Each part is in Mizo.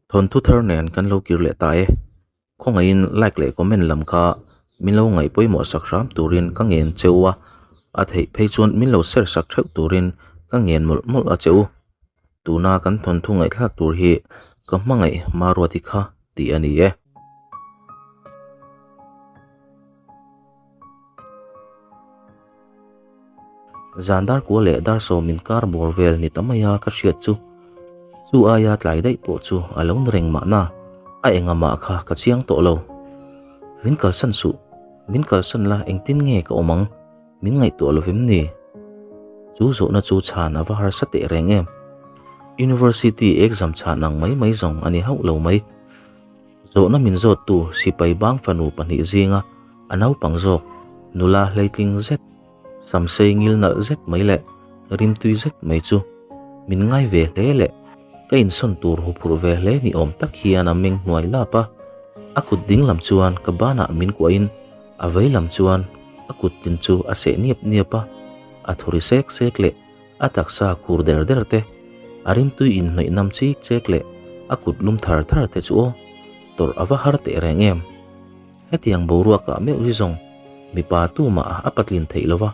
Thawnthu thar nen kan lo kir leh ta e. Khawngaihin like leh comment lam kha min lo ngaih pawimawh sak hram turin ka ngen che u a, a theih phei chuan min lo share sak theuh turin ka ngen mawlh mawlh a che u. Tuna kan thawnthu ngaihthlak tur hi ka hmangaih Maruati kha tih a ni e. Zan dar kua leh dar sawm inkar bawr vel ni ta mai a ka hriat chu chu aia tlai daih pawh chu a lo ni reng mahna a enga mah kha ka chiang tawh lo. Min kalsan suh, min kalsan la engtin nge ka awm ang, min ngaihtuah lo vem ni? Chu zawhna chu chhan a va harsa teh reng em? University exam chhan ang mai mai zawng a ni hauh lo mai. Zawhna min zawttu sipai bang fanu pahnih zinga a naupang zawk nula hleitling zet, samsei ngil nalh zet mai leh rimtui zet mai chu min ngai ve hle leh ka insawn tur huphurh ve hle ni awm tak hian a meng hnuai lap a. A kut ding lam chuan ka banah min kuahin a vei lam chuan a kut tin chu a seh niap niap a, a thuri sek sek leh A taksa khur der der te, a rimtui inhnawih nam chik chek leh a kut lum thar thar te chu aw, tawrh a va har teh reng em. Hetiang boruakah meuh hi zawng mipa tumah a patlin theih lo va,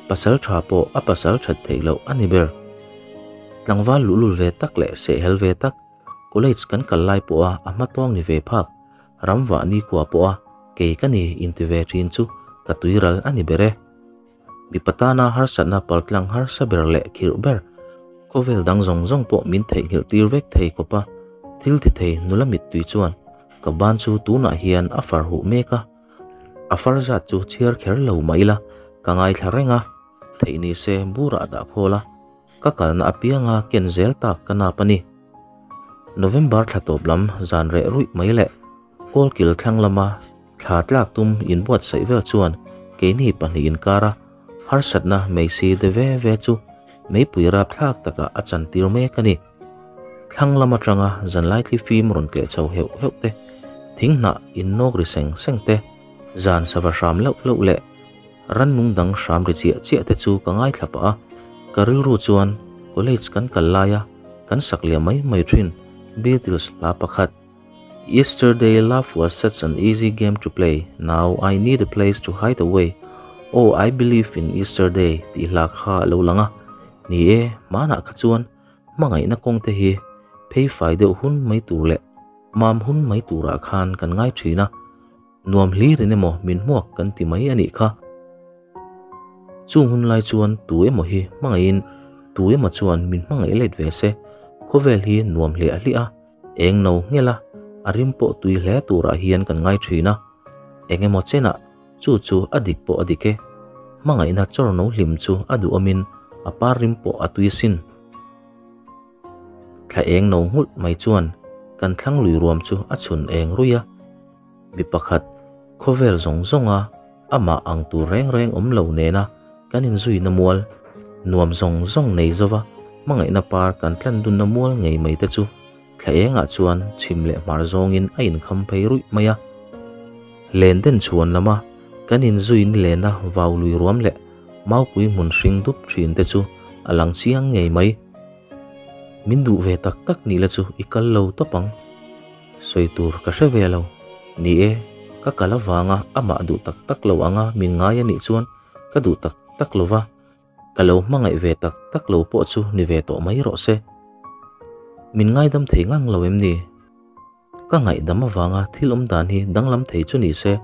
pasal tha pawh a pasal that theih loh a ni ber. Tlangval luhlul ve tak leh sehhel ve tak, college kan kal lai pawha a hmatawng ni ve phak, ramvah nikhua pawha kei ka ni inti ve thin chu ka tuiral a ni ber e. Mipa tana harsatna paltlang harsa ber leh khirh ber, khawvel dang zawng zawng pawh min theihnghilh tir vek thei khawp a, thil ti thei nula mittui chuan ka ban chu tunah hian a far huh mek a, a far zat chu chhiar kher lo mah ila ka ngaithla reng a, theih ni se burah dah khawl a, ka kalna apianga ken zel tak ka nap a ni. November thla tawp lam zan reh ruih mai leh Kawlkil thlang lama thla tlak tum inbuatsaih vel chuan keini pahnih inkara harsatna meisi de ve ve chu meipui rapthlak takah a chantir mek a ni. Thlang lam atanga zanlai thli fim rawn tleh chho heuh heuh te, thinghnah innawk ri seng seng te, zan sava hram loh loh leh rannung dang hram ri chiah chiah te chu ka ngaithla pah a, ka rilru chuan college kan kal laia kan sak liam mai mai thin Beatles hla pakhat, Yesterday love was such an easy game to play, now I need a place to hide away, oh I believe in yesterday tih hla kha a lo lang a, ni e, hmanah kha chuan hmangaihna kawng te hi phei fai deuh hun mai tur leh mam hun mai turah khan kan ngai thin a, nuam hlir in emaw min hmuak kan ti mai a nih kha. Chung hun lai chuan tu emaw hi hmangaihin tu emaw chuan min hmangaih let ve se, khawvel hi nuam hliah hliah a, Eng no nghel a, a rim pawh tui hle turah hian kan ngai thin a. Eng emaw chenah chu chu a dik pawh a dik e. Hmangaihna chawr no hlim chu a duhawmin a par rim pawh a tui sin. Thla eng no nghulh mai chuan kan thlang lui ruam chu a chhun eng ruih a. Mi pakhat khawvel zawng zawnga amah ang tur reng reng awm lo nena kan inzuina mual, nuam zawng zawng nei zova hmangaihna par kan tlan dunna mual ngei mai te chu thla engah chuan chhim leh hmar zawngin a inkham phei ruih mai a. Len den chhuan lama kan inzui ni lena vau lui ruam leh maupui hmun hring dup thin te chu a lang chiang ngei mai. Min duh ve tak tak nih la chu i kal lo tawp ang. Sawi tur ka hre ve lo. Ni e, ka kal avanga amah duh tak tak lo anga min ngai a nih chuan ka duh tak tak lo va, ka lo hmangaih ve tak tak lo pawh chu ni ve tawh mai rawh se. Min ngaidam thei ngang lo em ni? Ka ngaihdam avanga thil awm dan hi danglam thei chu ni se,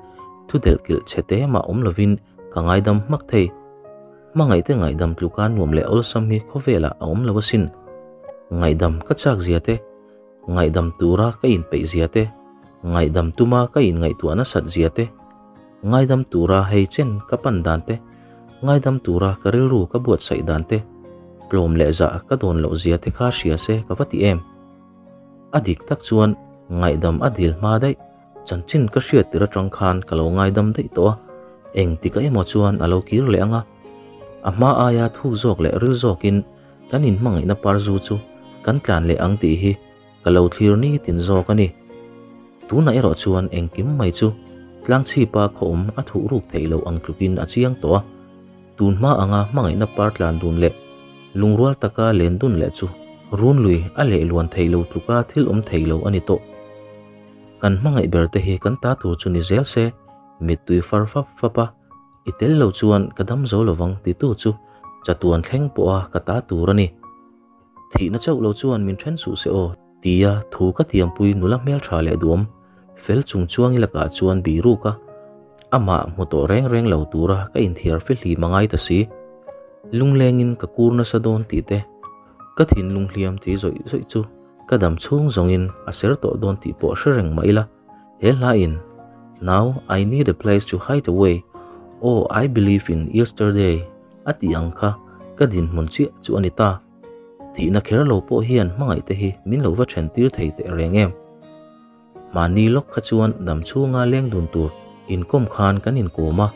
thu delhkilh chhe te mah awm lovin ka ngaidam hmak thei. Hmangaihte ngaihdam tluka nuam leh awlsam hi khawvelah a awm lo asin. Ngaihdam ka chak zia te. Ngaihdam tura ka inpeih zia te, ngaihdam tuma ka inngaihtuah nasat zia te, ngaidam tura hei chen ka pan dan te, ngaidam tura ka rilru ka buatsaih dan te, tlawm leh zah ka dawn loh zia te kha hria se ka va ti em? A dik tak chuan ngaihdam a dil hma daih, chanchin ka hriat tir atang khan ka lo ngaidam daih tawh a, engtika emaw chuan a lo kir leh ang a, a hma aia thuk zawk leh ril zawkin Kan inhmangaihna parzu chu kan tlan leh ang tih hi ka lo thlir ni tin zawk a ni. Tunah erawh chuan engkim mai chu tlangchhipa khawm a thuh ruk theih loh ang tlukin a chiang tawh a. Tun hma anga hmangaihna par tlan dun leh lungrual taka len dun leh chu Runlui a leh luan thei lo tluka thil awm thei lo a ni tawh. Kan hmangaih ber te hi kan ta tur chu ni zel se, mittui far fap fap a, I tel lo chuan ka dam zo lovang titu chu chatuan thleng pawha ka ta tur a ni. Thihna chauh lo chuan min then suh se aw, tia thu ka tiampui nula hmeltha leh duam fel chung chuangi lakah chuan biruk a, amah hmu tawh reng reng lo tura ka inthiar fihlim a ngai ta si. Lunglengin ka kur nasa dawn tih te, ka thinlung hliam thei zawih zawih chu ka dam chhung zawngin a ser tawh dawn tih pawh hre reng mah ila, he hla in Now I need a place to hide away, Oh I believe in yesterday a tih ang kha ka dinhmun chiah chu a ni ta. Thihna kher lo pawh hian hmangaih te hi min lo va then tir thei teh reng em? Mahni lawk kha chuan dam chhunga leng dun tur inkawm khan kan inkawm a,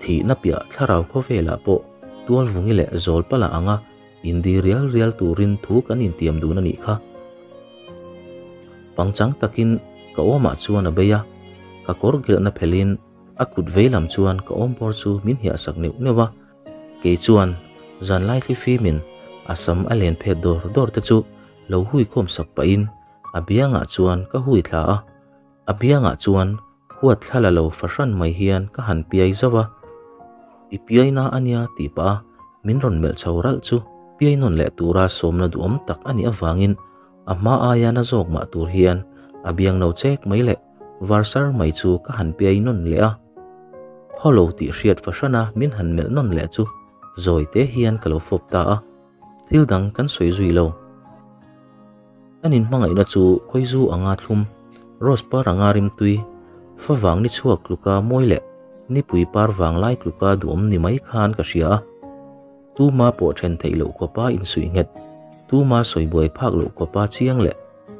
thihna piah thlarau khawvelah pawh tualvungi leh zawlpala anga indi rial rial turin thu kan intiam dun a nih kha. Pangchang takin ka awmah chuan a bei a, ka kawr gelhna phelhin a kut vei lam chuan ka awmbawr chu min hiahsak neuh neuh a. Kei chuan zanlai thlifimin a sam a len phet dawr dawr te chu lo hui khawm sak pahin a biangah chuan ka hui thla a, a biangah chuan huat thla la lo fahran mai hian ka han piai zauh a. I piaina a nia tih pah a min rawn melh chho ralh chu piai nawn leh tura sawmna duhawm tak a nih avangin a hma aia na zawk mah tur hian a biang no chek mai leh var sar mai chu ka han piai nawn leh a. Hollow tih hriat fahrana min han melh nawn leh chu zawi te hian ka lo fawp ta a, thil dang kan sawi zui lo. Kan inhmangaihna chu khawizu anga thlum, rose par anga rimtui, favang ni chhuak tluka mawi leh nipui par vanglai tluka duhawm ni mai khan ka hria a. Tuma pawh then theih loh khawpa insuih nghet, tuma sawi buai phak loh khawpa chiang leh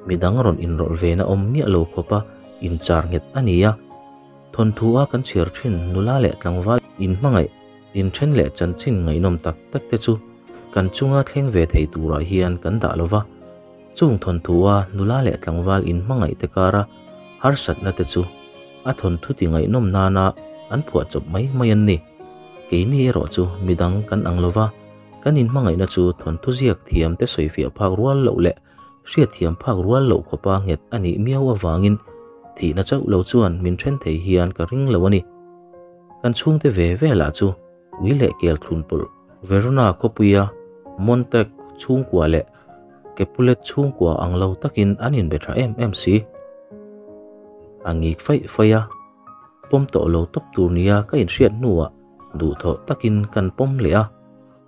midang rawn inrawlh ve na awm miah lo khawpa inchar nghet a ni a. Thawnthu a kan chhiar thin nula leh tlangval inhmangaih, inthen leh chanchin ngaihnawm tak tak te chu kan chunga thleng ve thei turah hian kan dah lo va. Chung thawnthu a nula leh tlangval inhmangaih te kara harsatna te chu a thawnthu ti ngaihnawm nana an phuah chawp mai mai an ni. Keini erawh chu midang kan ang lo va, kan inhmangaihna chu thawnthu ziak thiam te sawifiah phak rual loh leh Hriatthiam phak rual loh khawpa nghet a nih miau avangin thihna chauh lo chuan min then thei hian ka ring lo a ni. Kan chhungte ve ve lah chu ui leh kel thlun pawlh Verona khawpuia Montag chhungkua leh Capulet chhungkua ang lo takin an inbe tha em em si. A ngik faih faih a, pawm tawh lo tawp tur nia ka inhriat hnuah duhthawh takin kan pawm leh a.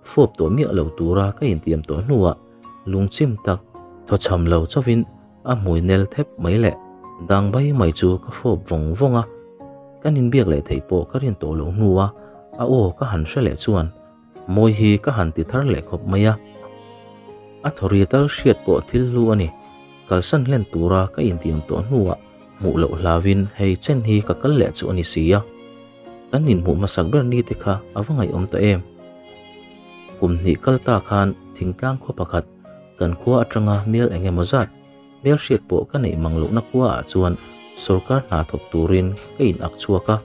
Fawp tawh miah lo tura ka intiam tawh hnuah lungchim tak thawchham lo chauhin a hmui nel thep mai leh dang bai mai chu ka fawp vawng vawng a. Kan inbiak leh theih pawh ka rin tawh loh hnua a aw ka han hre leh chuan mawi hi ka han ti thar leh khawp mai a. A thawri tal hriat pawh thil hlu a ni. Kalsan hlen tura ka intiam tawh hnuah hmuh loh hlauin hei chen hi ka kal leh chu a ni si a. Kan inhmuh hmasak ber ni te kha a va ngaihawm ta em? Kum hnih kal ta khan thingtlang khaw pakhat kan khua atanga mel eng emaw zat hmel hriat pawh ka neih mang lohna khua ah chuan sorkar hna thawk turin ka in ak chhuak a,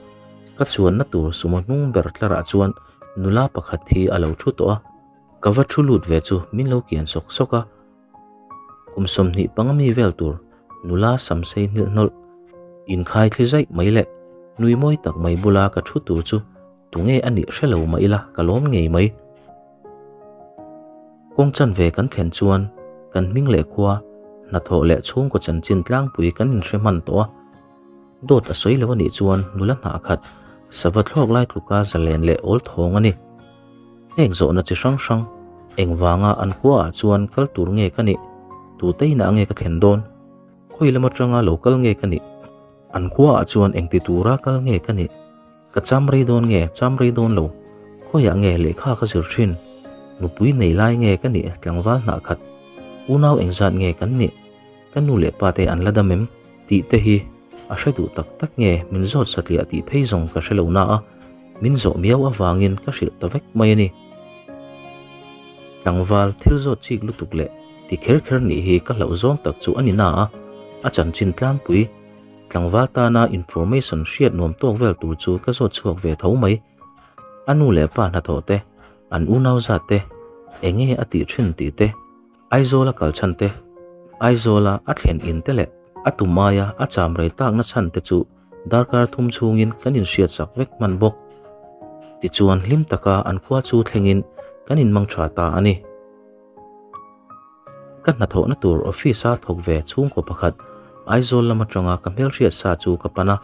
ka chuanna tur sumo hnung ber tlarah chuan nula pakhat hi a lo thu tawh a, ka va thu lut ve chu min lo kian sawk sawk a. Kum 25 mi vel tur nula samsei hnilh hnawlh inkhai thli zaih mai leh nui mawi tak mai bula ka thu tur chu tunge a nih hre lo mah ila ka lawm ngei mai. Kawng chanve kan thlen chuan kan hming leh khua hnathawh leh chhungkaw chanchin tlangpui kan inhre hman tawh a. Dawt a sawi lo a nih chuan nula hnah khat sava thlawk lai tluka zalen leh awl thawng a ni. Heng zawhna chi hrang hrang, engvanga an khuaah chuan kal tur nge ka nih, tute inah nge ka thlen dawn, khawi lam atanga lo kal nge ka nih, an khuaah chuan engti tura kal nge ka nih, ka cham rei dawn nge cham rei dawn lo, khawiah nge lehkha ka zir thin, nupui nei lai nge ka nih tlangval hnah khat, unau engzat nge kan nih, ka nu leh pa te an la dam em tih te hi a hre duh tak tak nge min zawt satliah tih phei zawng ka hre lo na a. Min zawh miau avangin ka hrilh ta vek mai a ni. Tlangval thil zawt chik lutuk leh ti kher kher nih hi ka hlauh zawng tak chu a ni na a, a chanchin tlangpui tlangval tana information hriat nuam tawk vel tur chu ka zawt chhuak ve tho mai. A nu leh pa hnathawh te, an unau zat te, enge a tih thin tih te. Aizawla kal chhan te, Aizawla a thlen in te leh a tum aia a cham rei takna chhan te chu darkar thum chhungin kan inhriatsak vek hman bawk. Tichuan hlim taka an khua chu thlengin kan inmang tha ta a ni. Ka hnathawhna tur office-a thawk ve chhungkaw pakhat Aizawl lam atanga ka hmelhriat sa chu ka pan a,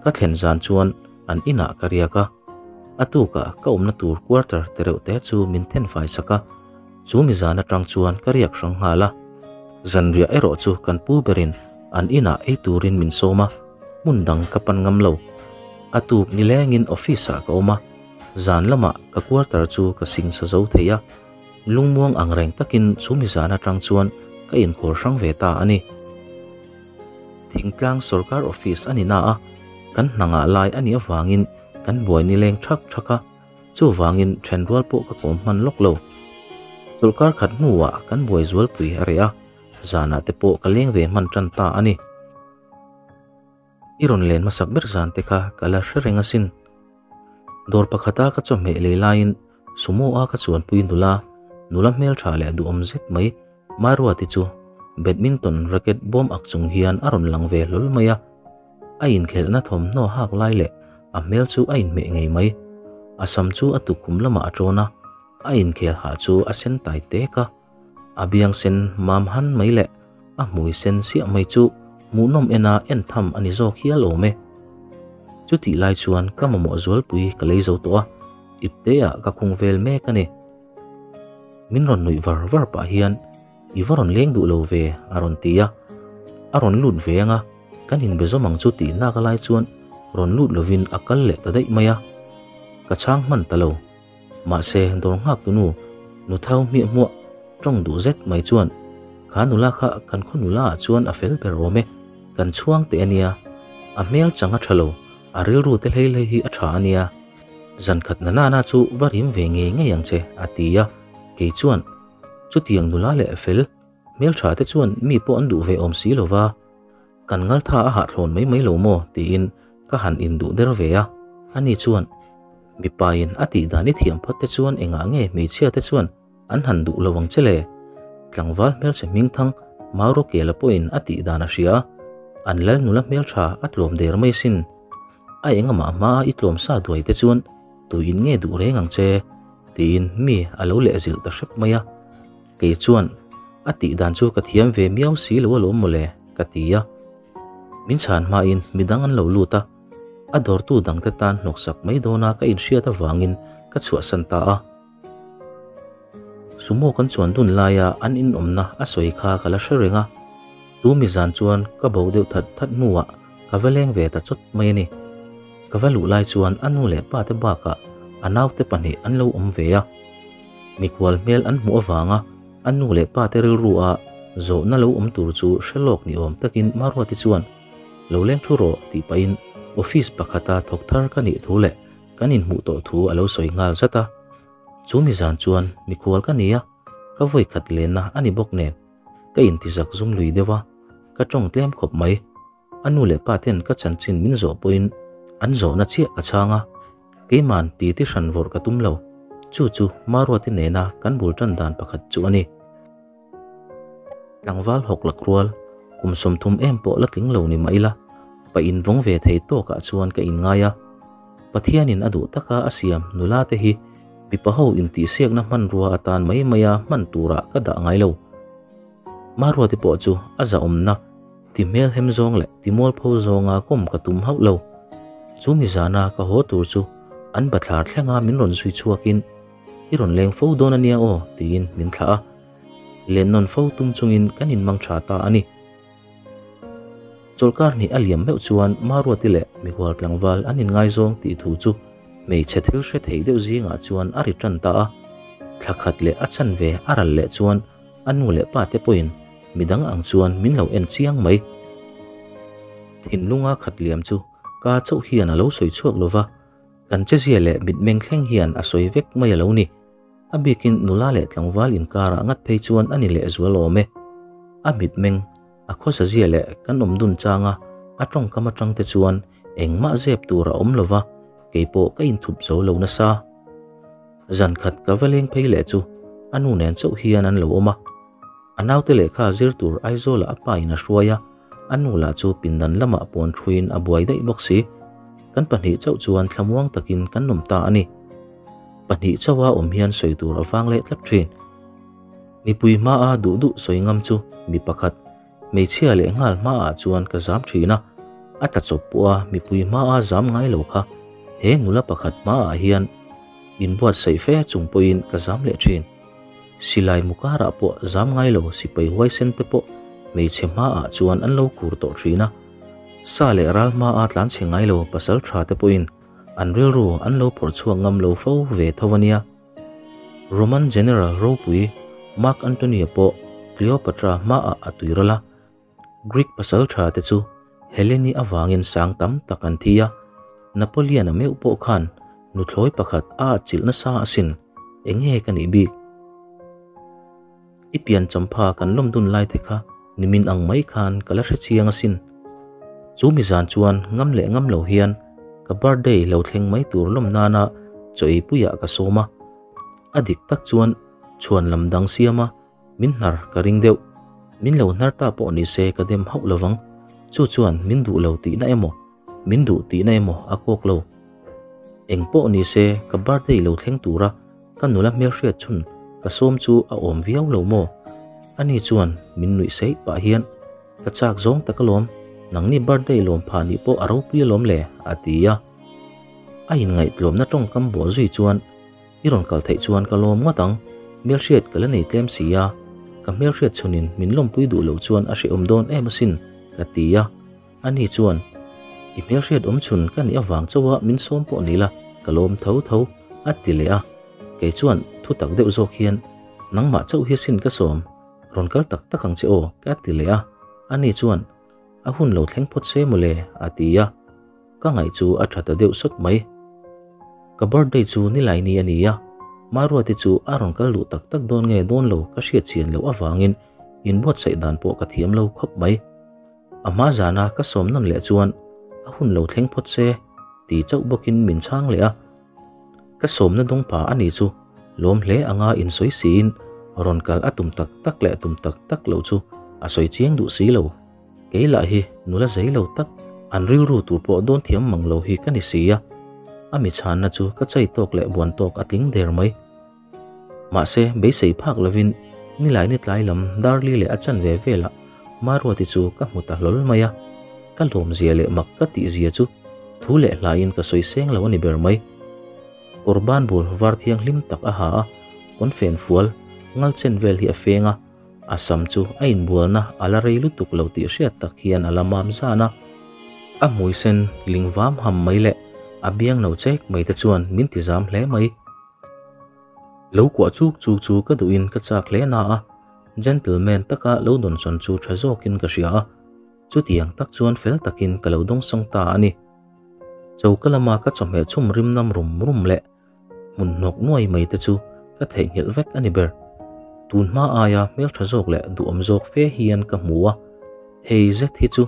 ka thlen zan chuan an inah ka riak a. A tukah ka awmna tur quarter te reuh te chu min thenfai sak a, chu mi zan atang chuan ka riak hrang nghal a. Zanriah erawh chu kan pu berin an inah ei turin min sawm a, hmun dang ka pan ngam lo. A tuk nilengin office-ah ka awm a, zan lamah ka quarter chu ka singsa zo thei a. Lungmuang ang reng takin chu mi zan atang chuan ka inkhawr hrang ve ta a ni. Thingtlang sorkar office a ni na a, kan hna ngah lai a nih avangin kan buai nileng thak thak a, chuvangin thenrual pawh ka kawm hman lawk lo. Chawlhkar khat hnuah kan buai zualpui a reh a, zanah te pawh ka leng ve hman tan ta a ni. I rawn len hmasak ber zan te kha ka la hre reng asin. Dawr pakhata ka chawhmeh lei laiin Sumo a ka chuanpui nula, nula hmeltha leh duhawm zet mai Maruati chu badminton racket bawm ak chung hian a rawn lang ve hlawl mai a. A inkhelhna thawmhnaw hak lai leh a hmel chu a inhmeh ngei mai. A sam chu a tukkhum lamah a tawn a, a inkhel hah chu a sen tai tek a. A biang sen mam han mai leh a hmui sen siah mai chu hmuhnawm ena en tham a ni zawk hial awm e. Chutih lai chuan ka mamawh zualpui ka lei zo tawh a, ipteah ka khung vel mek a ni. Min rawn nuih var var pah hian i va rawn leng duh lo ve a rawn ti a, a rawn lut ve ang a, kan inbe zawm ang chu tih nak lai chuan rawn lut lovin a kal leh ta daih mai a, ka chhang hman ta lo. Mahse, dawr nghak tunu nu thau hmiah hmuah tawng duh zet mai chuan, Kha nula kha kan khaw nula ah chuan a fel ber awm e, kan chhuang teh a nia. A hmel chang a tha lo, a rilru te hlei hlei hi a tha a nia. Zan khat na nana chu va rim ve ngei ngei ang che, a ti a. Kei chuan, Chutiang nula leh fel, hmel tha te chuan mi pawh an duh ve awm si lo va. Kan ngaltha a hahthlawn mai mai lo maw? tiin ka han induh der ve a. Ani chuan, Mipain a tih dan i thiam phawt te chuan engah nge hmeichhia te chuan an han duh lo ang che le? Tlangval hmelchhe hmingthang Mauro Kela pawhin a tih dan a hria a, an lal nula hmeltha a tlawm der mai sin. A engamah hmaa i tlawm sa duai te chuan tuin nge duh reng ang che? tiin mi a lo lehzilh ta hrep mai a. Kei chuan, A tih dan chu ka thiam ve miau si lo alawm mawle, ka ti a. Min chhan hmain midang an lo lut a, a dawrtu dangte tan hnawksak mai dawna ka inhriat avangin ka chhuahsan ta a. Sumo kan chuan dun laia an inawmna a sawi kha ka la hre reng a, chu mi zan chuan ka bo deuh that that hnuah ka va leng ve ta chawt mai a ni. Ka va luh lai chuan a nu leh pa te bakah a naute pahnih an lo awm ve a. Mikhual hmel an hmuh avanga a nu leh pa te rilru a zawhna lo awm tur chu hre lawk ni awm takin Maruati chuan lo leng thu rawh tih pahin office pakhata thawk thar ka nih thu leh kan inhmuh tawh thu a lo sawi nghal zat a. Chu mi zan chuan mikhual ka ni a, ka vawi khat lenna a ni bawk nen ka intizak zum lui deuh a, ka tawng tlem khawp mai. A nu leh pa ten ka chanchin min zawh pawhin an zawhna chiah ka chhang a, keiman ti ti hran vawrh ka tum lo. Chu chu Maruati nena kan bul tan dan pakhat chu a ni. Tlangval hawk lak rual, kum 30 em pawh la tling lo ni mah ila, pa invawng ve thei tawkah chuan ka inngai a. Pathianin a duh taka a siam nula te hi mipa ho intihsiakna hmanrua atan mai maia hman turah ka dah ngai lo. Maruati pawh chu a zahawmna ti hmelhem zawng leh ti mualpho zawnga kawm ka tum hauh lo. Chu mi zana ka haw tur chu an bathlar thlenga min rawn zui chhuakin, I rawn leng fo dawn a nia aw, tiin min thlah a. Len nawn fo tum chungin kan inmang tha ta a ni. Chawlhkar hnih a liam meuh chuan Maruati leh Mihual tlangval an inngaizawng tih thu chu hmeichhe thil hre thei deuh zingah chuan a ri tan ta a. Thla khat leh a chanve a ral leh chuan A nu leh pa te pawhin midang ang chuan min lo en chiang mai. Thinlunga khat liam chu ka chauh hian a lo sawi chhuak lo va, kan chezia leh mitmeng thleng hian a sawi vek mai a lo ni. A bikin nula leh tlangval inkarah ngat phei chuan a ni lehzual awm e. A mitmeng, a khawsazia leh kan awm dun changa a tawngkam atang te chuan engmah zep tur a awm lo va, keipawh ka inthup zo lo nasa. Zan khat ka va leng phei leh chu a nu nen chauh hian an lo awm a. A naute lehkha zir tur Aizawlah a pa in a hruai a, a nu lah chu pindan lamah puan thuin a buai daih bawk si. Kan pahnih chauh chuan thlamuang takin kan awm ta a ni. Pahnih chauha awm hian sawi tur a vang leh tlat thin. Mipui hmaa duh duh sawi ngam chu mi pakhat, hmeichhia leh nghal hmaah chuan ka zam thin a, a tla chawp pawh a mipui hmaa zam ngai lo kha he nula pakhat hmaah hian inbuatsaih fe chung pawhin ka zam leh thin. Silai mukarah pawh zam ngai lo sipai huaisen te pawh hmeichhe hmaah chuan an lo khur tawh thin a, sa leh ral hmaa tlanchhe ngai lo pasal tha te pawhin an rilru an lo phawrh chhuak ngam lo fo ve tho a nia. Roman General ropui Mark Antony-a pawh Cleopatra hmaah a tui ral a, Greek pasal tha te chu Helene-i avangin sang tam tak an thi a, Napoleon-a meuh pawh khan nuthlawi pakhat a atchilh nasa asin, eng nge ka nih bik? I pian champha kan lawm dun lai te kha nimin ang mai khan ka la hre chiang asin. Chu mi zan chuan ngam leh ngam lo hian ka birthday lo thleng mai tur lawm nana chaw ei puiah ka sawm a, a dik tak chuan chhuan lam dang siam a, Min hnar ka ring deuh. Min lo hnar ta pawh ni se ka dem hauh lovang. Chu chuan min duh lo tihna emaw, min duh tihna emaw a kawk lo. Eng pawh ni se ka birthday lo thleng tura ka nula hmelhriat chhun ka sawm chu a awm viau lo maw? Ani chuan min nuih seih pah hian ka chak zawng tak alawm, nangni birthday lawm phah nih pawh a ropui alawm le a ti a. A inngaihtlawmna tawngkam bawh zui chuan I rawn kal theih chuan ka lawm ngawt ang, hmelhriat ka la nei tlem si a, ka hmelhriat chhunin min lawmpui duh loh chuan a hrehawm dawn em asin, ka ti a. Ani chuan, I hmelhriat awm chhun ka nih avang chauha min sawm pawh ni la, ka lawm tho tho, a ti leh a. Kei chuan thu tak deuh zawk hian, Nangmah chauh hi asin ka sawm, rawn kal tak tak ang che aw, ka ti leh a. Ani chuan, A hun lo thleng phawt se mawle, a ti a. Ka ngaih chu a tha ta deuh sawt mai. Ka birthday chu Nilaini a ni a, Maruati chu a rawn kal duh tak tak dawn nge dawn lo ka hriat chian loh avangin inbuatsaih dan pawh ka thiam lo khawp mai. A hma zana ka sawm nawn leh chuan a hun lo thleng phawt se ti chauh bawkin min chhang leh a. Ka sawmna dawng pa a ni chu lawm hle anga insawi siin rawn kal a tum tak tak leh tum tak tak loh chu a sawi chiang duh si lo. Kei lah hi nula zei lo tak, an rilru tur pawh dawn thiam mang lo hi ka ni si a, a mi chhanna chu ka chei tawk leh buan tawk a tling der mai. Mahse, beisei phak lovin nilai ni tlai lam Darli leh a chanve velah Maruati chu ka hmu ta hlawl mai a, ka lawmzia leh mak ka tihzia chu thu leh hlaiin ka sawi seng lo a ni ber mai. Kawr banbul var thianghlim tak a ha a, pawnfen fual ngal chen vel hi a feng a, A sam chu a inbualna a la rei lutuk lo tih hriat tak hian a la mam zan a. A hmui sen ling vam ham mai leh a biang no chek mai te chuan min ti zam hle mai. Lo kuah chuk chuk chu ka duhin ka chak hle na a, gentleman taka lo dawnsawn chu tha zawkin ka hria a, chutiang tak chuan fel takin ka lo dawngsawng ta a ni. Choka lama ka chawhmeh chhum rim nam rum rum leh Hmun hnawk nuai mai te chu ka theihnghilh vek a ni ber. Tun hma aia hmeltha zawk leh duhawm zawk fe hian ka hmu a, hei zet hi chu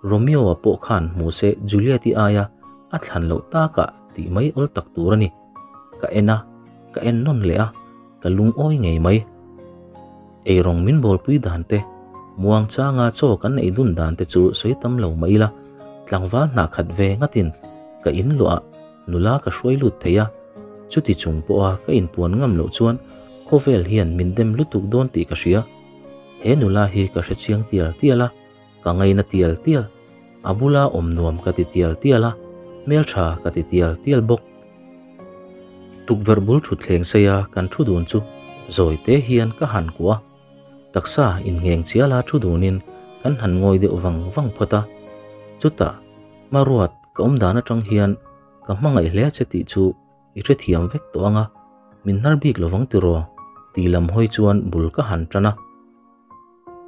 Romeo-a pawh khan hmu se Juliet-i aia a thlan loh takah tih mai awl tak tur a ni. Ka en a, ka en nawn leh a, ka lungawi ngei mai. Eirawng min bawlpui dan te, muang changa chaw kan ei dun dan te chu sawi tam lo mai ila, tlangval hnah khat ve ngatin ka in luah Nula ka hruai lut thei a, chuti chung pawha ka inpuan ngam loh chuan khawvel hian min dem lutuk dawn tih ka hria. He nula hi ka hre chiang tial tial a, ka ngaina tial tial, a bula awm nuam ka ti tial tial a, hmeltha ka ti tial tial bawk. Tukverh bul thutthleng seia kan thu dun chu zawi te hian ka han kuah a, taksa inngheng chiala thu dunin kan han ngawi deuh vang vang phawt a, chutah Maruat Ka awm dan atang hian ka hmangaih hle che tih chu i hrethiam vek tawh ang a, min hnar bik lovang tiraw? Tih lam hawi chuan bul ka han tan a.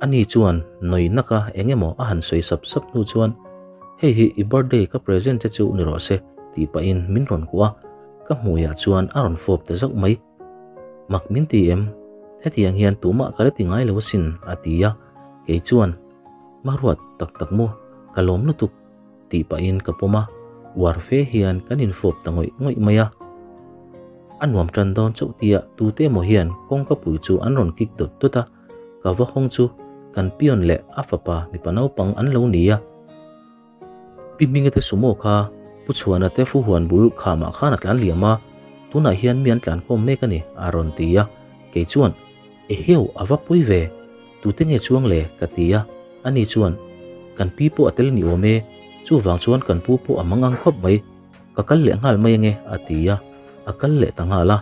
Ani chuan nawi naka eng emaw a han sawi sap sap hnu chuan, Hei hi i birthday ka present che chu ni rawh se tih pahin min rawn kuah a, ka hmuiah chuan a rawn fawp ta zauh mai. Mak min ti em? Hetiang hian tumah ka la ti ngai lo asin a ti a, kei chuan, Maruat tak tak maw? Ka lawm lutuk. Tih pahin ka pawm a, uar fe hian kan infawp ta ngawih ngawih mai a. A nuam tan dawn chauh tia tute emaw hian kawngka pui chu an rawn kik dawt dawt a, Ka va hawng chu kan peon leh a fapa mipa naupang an lo ni a. Pi Hminga te sumo kha Pu Chhuana te Fuhuan bul khamah khan a tlan liam a, tunah hian mi an tlan khawm mek a ni, a rawn ti a. Kei chuan, Eheu, a va pui ve, tute nge chuang le? ka ti a. Ani chuan, Kan pi pawh a tel ni awm e, chuvang chuan kan pu pawh a mang ang khawp mai, ka kal leh nghal mai ange, a ti a, a kal leh ta nghal a.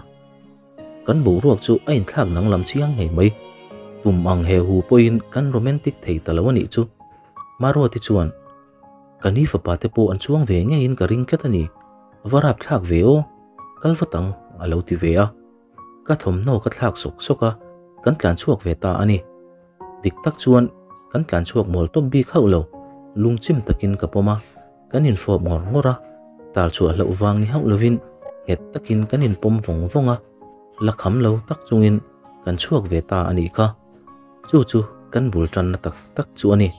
Kan boruak chu a inthlak danglam chiang ngei mai. Tum ang he hu pawhin kan romantic thei ta lo a nih chu. Maruati chuan, Ka ni fapa te pawh an chuang ve ngeiin ka ring tlat a ni. A va rap thlak ve aw. Kal vat ang, a lo ti ve a. Ka thawmhnaw ka thlak sawk sawk a, kan tlan chhuak ve ta a ni. Dik tak chuan kan tlan chhuak mawl tawp bik hauh lo. Lungchim takin ka pawm a, kan infawp ngawr ngawr a, tal chhuah hlauh vang ni hauh lovin nghet takin kan inpawm vawng vawng a, la kham lo tak chungin kan chhuak ve ta a nih kha. Chu chu kan bul tanna tak tak chu a ni.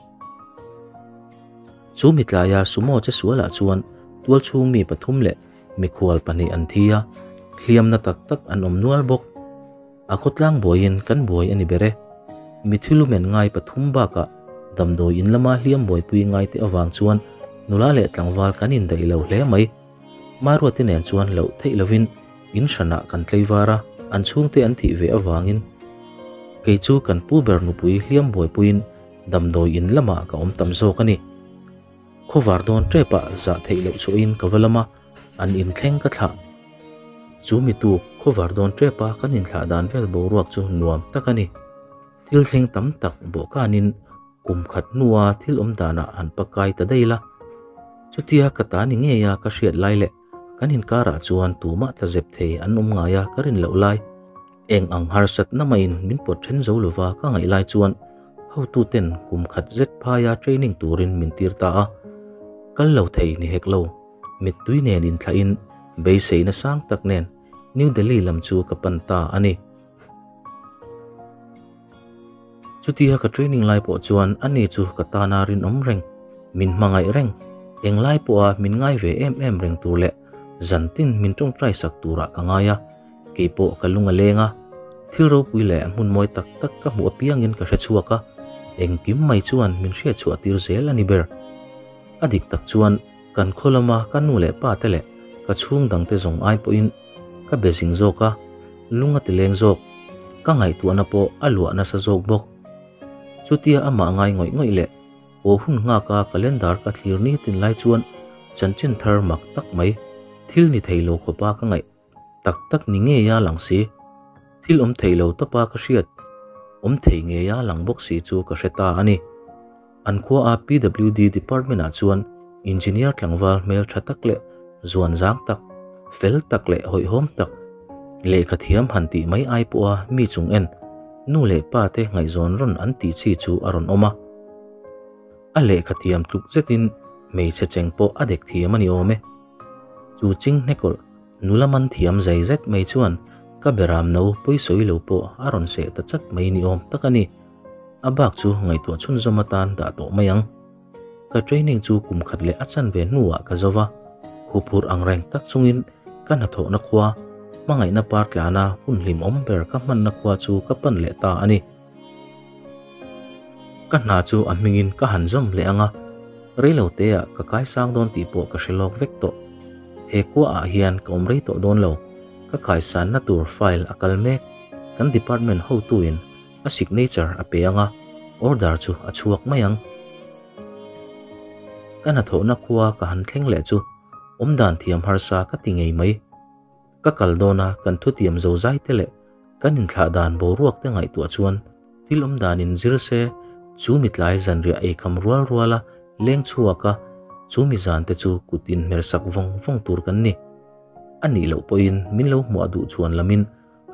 Chu mitlaia sumo che sualah chuan tualchhung mi pathum leh mikhual pahnih an thi a, hliamna tak tak an awm nual bawk. A khawtlang buaiin kan buai a ni ber e. Mithi lumen ngai pathum bakah damdawi in lama hliam buaipui ngai te avang chuan nula leh tlangval kan indaih lo hle mai. Maruati nen chuan loh theih lovin in hranah kan tleivar a, an chhungte an thih ve avangin kei chu kan pu ber nupui hliam buaipuiin damdawi in lamah ka awm tam zawk a ni. Khawvar dawn tepah zah theih loh chhuahin ka va lam a, an inthleng ka thlah. Chu mi tuk khawvar dawn tepa kan inthlah dan vel boruak chu nuam tak a ni. Thil thleng tam tak bawhkanin kum khat hnua thil awm danah han pakai ta daih la. Chutia ka ta ni ngeia ka hriat lai leh kan inkarah chuan tumah tla zep thei an awm ngai a ka rin loh lai. Eng ang harsatna maiin min pawt then zo lova ka ngaih lai chuan hotuten kum khat zet phaia training turin min tir ta a. Kal lo thei ni hek lo. Mittui nen inthlahin beiseina sang tak nen New Delhi lam chu ka pan ta a ni. Chutia ka training lai pawh chuan ani chu ka tana rinawm reng, min hmangaih reng, englai pawha min ngai ve em em reng tur leh zantin min tawngtai sak turah ka ngai a, kei pawh ka lung a leng a, thil ropui leh hmun mawi tak tak ka hmuh apiangin ka hre chhuak a, engkim mai chuan min hriatchhuah tir zel a ni ber. A dik tak chuan kan khaw lama ka nu leh pa te leh ka chhung dangte zawng ai pawhin ka be zing zawk a, lung a ti leng zawk, ka ngaihtuahna pawh a luah nasa zawk bawk. Chutia amah ngai ngawih ngawih leh haw hun nghaka calendar ka thlir nitin lai chuan chanchin thar mak tak mai, thil ni thei lo khawpa ka ngaih tak tak ni ngeia lang si, thil awm thei lo tawpa ka hriat awm thei ngeia lang bawk si chu ka hre ta a ni. An khua a PWD department ah chuan engineer tlangval hmel tha tak leh zuan zang tak, fel tak leh hawihhawm tak, lehkha thiam han tih mai ai pawha mi chung en, nu leh pa te ngaihzawn rawn an tih chi chu a rawn awm a. A lehkha thiam tluk zetin hmeichhe cheng pawh a dek thiam a ni awm e. Chu ching hnekawlh nula man thiam zai zet mai chuan ka beram no pawisawi lo pawh a rawn seh ta chat mai ni awm tak a ni. A bak chu ngaihtuah chhunzawm atan dah tawh mai ang. Ka training chu kum khat leh a chanve hnuah ka zo va, huphurh ang reng tak chungin ka hnathawhna khua, hmangaihna par tlana hun hlimawm ber ka hmanna khua chu ka pan leh ta a ni. Ka hna chu a hmingin ka han zawm leh ang a, reilo teah ka kaisang dawn tih pawh ka hre lawk vek tawh. He khuaah hian ka awm rei tawh dawn lo, ka kaisanna tur file a kal mek, kan department hotuin A signature a pe ang a, order chu a chhuak mai ang. Ka hnathawhna khua ka han thleng leh chu awmdan thiam harsa ka ti ngei mai. Ka kal dawna kan thutiam zozai te leh kan inthlah dan boruak te ngaihtuah chuan thil awmdanin zir se chu mitlai zanriah eikham rual ruala leng chhuak a, chu mi zan te chu kut inhmersak vawng vawng tur kan ni. A nih loh pawhin min lo hmuah duh chuan lamin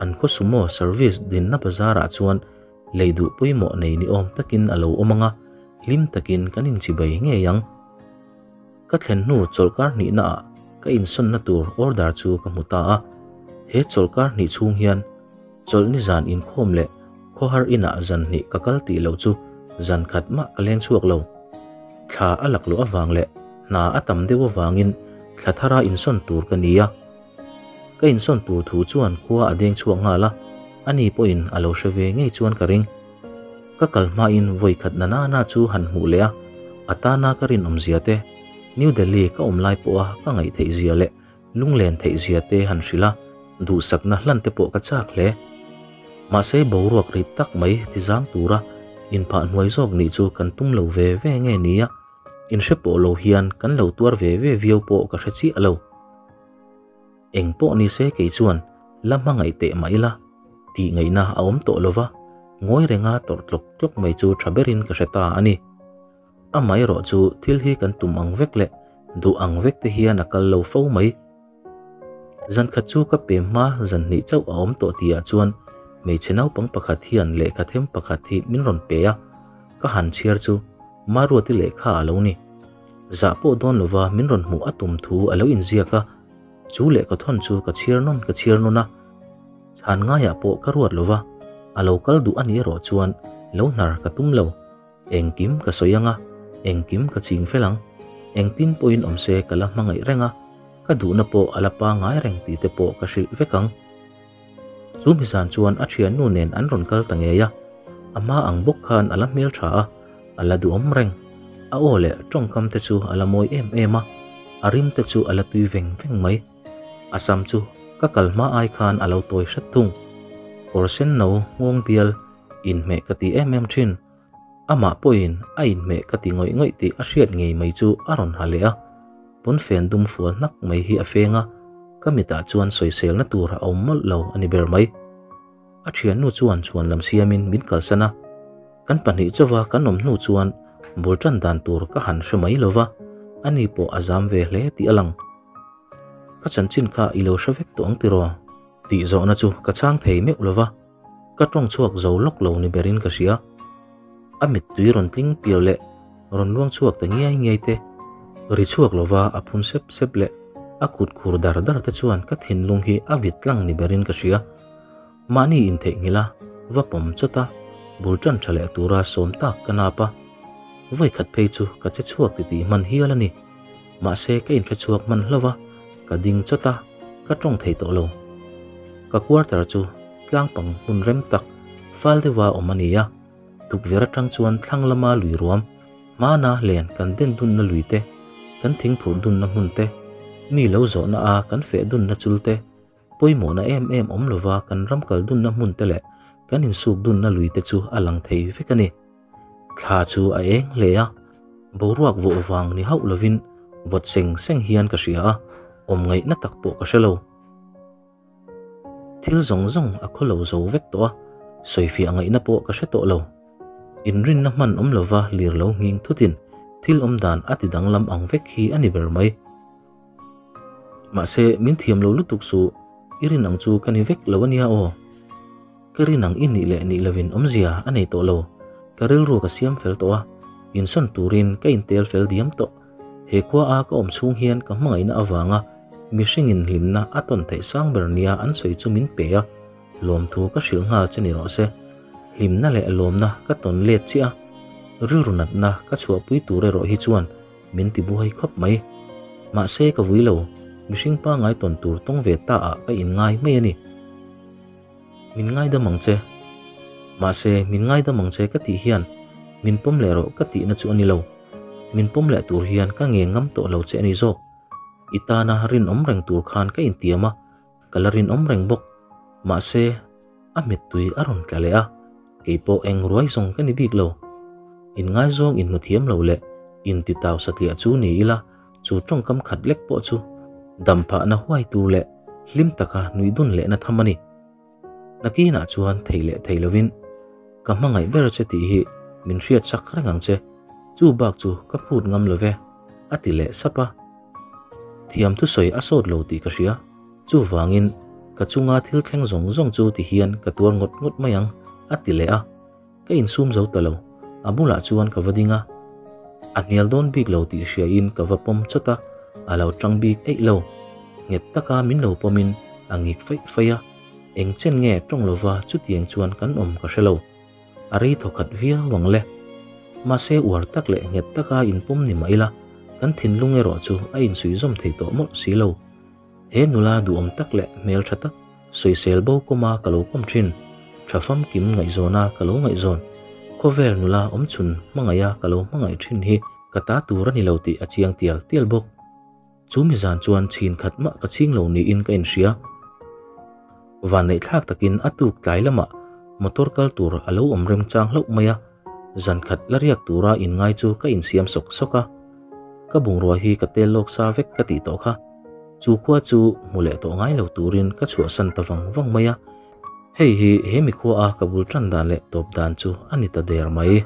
An khaw sumo service dinna bazar ah chuan lei duh pawimawh nei ni awm takin a lo awm ang a, hlim takin kan inchibai ngei ang. Ka thlen hnu chawlhkar hnihna ah ka insawnna tur order chu ka hmu ta a, he chawlhkar hnih chhung hian chawlhni zan inkhawm leh khawhar inah zan hnih ka kal tih loh chu zan khat mah ka leng chhuak lo. Thla a lakluh avang leh hna a tam deuh avangin thla thara insawn tur ka ni a. Ka insawn tur thu chuan khua a deng chhuak nghal a, ani pawhin a lo hre ve ngei chuan ka ring. Ka kal hmain vawi khat na na na chu han hmuh leh a, a tana ka rinawmzia te, New Delhi ka awm lai pawha ka ngaih theih zia leh lunglen theih zia te han hrilh a, duhsakna hlan te pawh ka chak hle. Mahse boruak rit tak mai tizang tura inphah hnuai zawk nih chu kan tum lo ve ve nge nia, inhre pawh lo hian kan lo tuar ve ve viau pawh ka hre chiah lo. Eng pawh ni se kei chuan la hmangaih teh mah ila tih ngaihna a awm tawh lova, ngawi renga tawrh tlawk tlawk mai chu tha berin ka hre ta a ni. Amaherawh chu thil hi kan tum ang vek leh duh ang vek te hian a kal lo fo mai. Zan khat chu ka pem hma zan hnih chauh a awm tawh tihah chuan hmeichhe naupang pakhat hian lehkha them pakhat hi min rawn pe a, ka han chhiar chu Maruati lehkha a lo ni. Zah pawh dawn lova min rawn hmuh a tum thu a lo inziak a, chu lehkha thawn chu ka chhiar nawn ka chhiar nawn a, chhan ngaiah pawh ka ruat lova, a lo kal duh a nih erawh chuan lo hnar ka tum lo. Engkim ka sawi ang a, engkim ka ching fel ang. Engtin pawhin awm se ka la hmangaih reng a, ka duhna pawh a la pangngai reng tih te pawh ka hrilh vek ang. Chu mizan chuan a thiannu nen an rawn kal ta ngei a, a hma ang bawk khan a la hmel tha a, a la duhawm reng. A aw leh tawngkam te chu a la mawi em em a, a rim te chu a la tui veng veng mai. A sam chu ka kal hma ai khan a lo tawi hret thung. Kawr sen no nghawng bial inhmeh ka ti em em thin. Amah pawhin a inhmeh ka ti ngawih ngawih tih a hriat ngei mai chu a rawn ha leh a. Pawnfen dum fual hnak mai hi a feng a, ka mitah chuan sawiselna tur a awm mawlh lo a ni ber mai. A thiannu chuan chhuan lam siamin min kalsan a, kan pahnih chauva kan awm hnu chuan bul tan dan tur ka han hre mai lova, ani pawh a zam ve hle tih a lang. Ka chanchin kha i lo hre vek tawh ang tiraw? Tih zawhna chu ka chhang thei meuh lova, ka tawng chhuak zo lawk lo ni berin ka hria. A mittui rawn tling piau leh rawn luang chhuak ta ngiai ngiai te, ri chhuak lova a phun sep sep leh a kut khur dar dar te chuan ka thinlung hi a vit tlang ni berin ka hria. Mahni intheihnghilh a, va pawm chawt a, bul tan tha leh tura sawm tak ka nap a. Vawikhat phei chu ka che chhuak titih hman hial a ni. Mahse ka inhre chhuak hman hlauh a, ka ding chawt a, ka tawng thei tawh lo. Ka quarter chu tlangpang hmun rem tak fal deuha awm a ni a, tukverh atang chuan thlang lama lui ruam, hmana len kan den dunna lui te, kan thingphurh dunna hmun te, mi lo zawhna a kan feh dunna chul te, pawimawhna em em awm lova kan ram kal dunna hmun te leh kan insuk dunna lui te chu a lang thei vek a ni. Thla chu a eng hle a, boruak vawh vang ni hauh lovin vawt seng seng hian ka hria a, awm ngaihna tak pawh ka hre lo. Thil zawng zawng a khaw lo zo vek tawh a, sawifiah ngaihna pawh ka hre tawh lo. Inrinna hman awm lova lir lo nghing thutin thil awm dan a ti danglam ang vek hi a ni ber mai. Mahse, min thiam lo lutuk suh, i rin ang chu ka ni vek lo a nia aw. Ka rin ang i nih leh nih lovin awmzia a nei tawh lo. Ka rilru ka siam fel tawh a, insawn turin ka intel fel diam tawh. He khua a ka awm chhung hian ka hmangaihna avanga mihringin hlimna a tawn theih sang ber nia an sawi chu min pe a, lawmthu ka hrilh nghal che ni rawh se. Hlimna leh lawmna ka tawn let chiah a, rilru natna ka chhuahpui tur erawh hi chuan min ti buai khawp mai. Mahse ka vui lo, mihring pangngai tawn tur tawng ve ta ah ka inngai mai a ni. Min ngaidam ang che. Mahse, min ngaidam ang che ka tih hian min pawm leh rawh ka tihna chu a ni lo. Min pawm leh tur hian ka ngen ngam tawh lo che a ni zawk. I tana rinawm reng tur khan ka intiam a, ka la rinawm reng bawk. Mahse, a mittui a rawn tla leh a, kei pawh eng ruai zawng ka ni bik lo. Inngaizawng inhmu thiam lo leh intitau satliah chu ni ila, Chu tawngkam khat lek pawh chu dam phahna huai tur leh hlim taka nui dun lehna tham a ni. Nakinah chuan thei leh thei lovin ka hmangaih ber che tih hi min hriat sak reng ang che, chu bak chu ka phut ngam lo ve, a ti leh sap a. Thiam thusawi a sawt lo tih ka hria, chuvangin ka chunga thil thleng zawng zawng chu ti hian ka tuar ngawt ngawt mai ang, a ti leh a. Ka insum zo ta lo, a bulah chuan ka va ding a, a hnial dawn bik lo tih hriain ka va pawm chawt a, a lo tang bik eih lo. Nghet taka min lo pawmin a ngik faih faih a, eng chen nge tawng lova chutiang chuan kan awm ka hre lo. A rei thaw khat viau ang le. Mahse uar tak leh nghet taka inpawm ni mah ila, kan thinlung erawh chu a insuihzawm thei tawh mawlh si lo. He nula duhawm tak leh hmeltha tak, sawisel bo kawma ka lo kawm thin, tha famkim ngaihzawna ka lo ngaihzawn. Khawvel nula awmchhun hmangaiha ka lo hmangaih thin hi ka ta tur a ni lo tih a chiang tial tial bawk. Chu mi zan chuan chhin khat mah ka chhing lo niin ka inhria. Vanneih thlak takin a tuk tlai lamah motor kal tur a lo awm remchang hlauh mai a, zan khat la riak tura inngai chu ka insiam sawk sawk a. Ka bungrua hi ka tel lawk sa vek ka tih tawh kha. Chu khua chu hmu leh tawh ngai lo turin ka chhuahsan ta vang vang mai a. Hei hi he mikhua a ka bul tan dan leh tawp dan chu a ni ta der mai.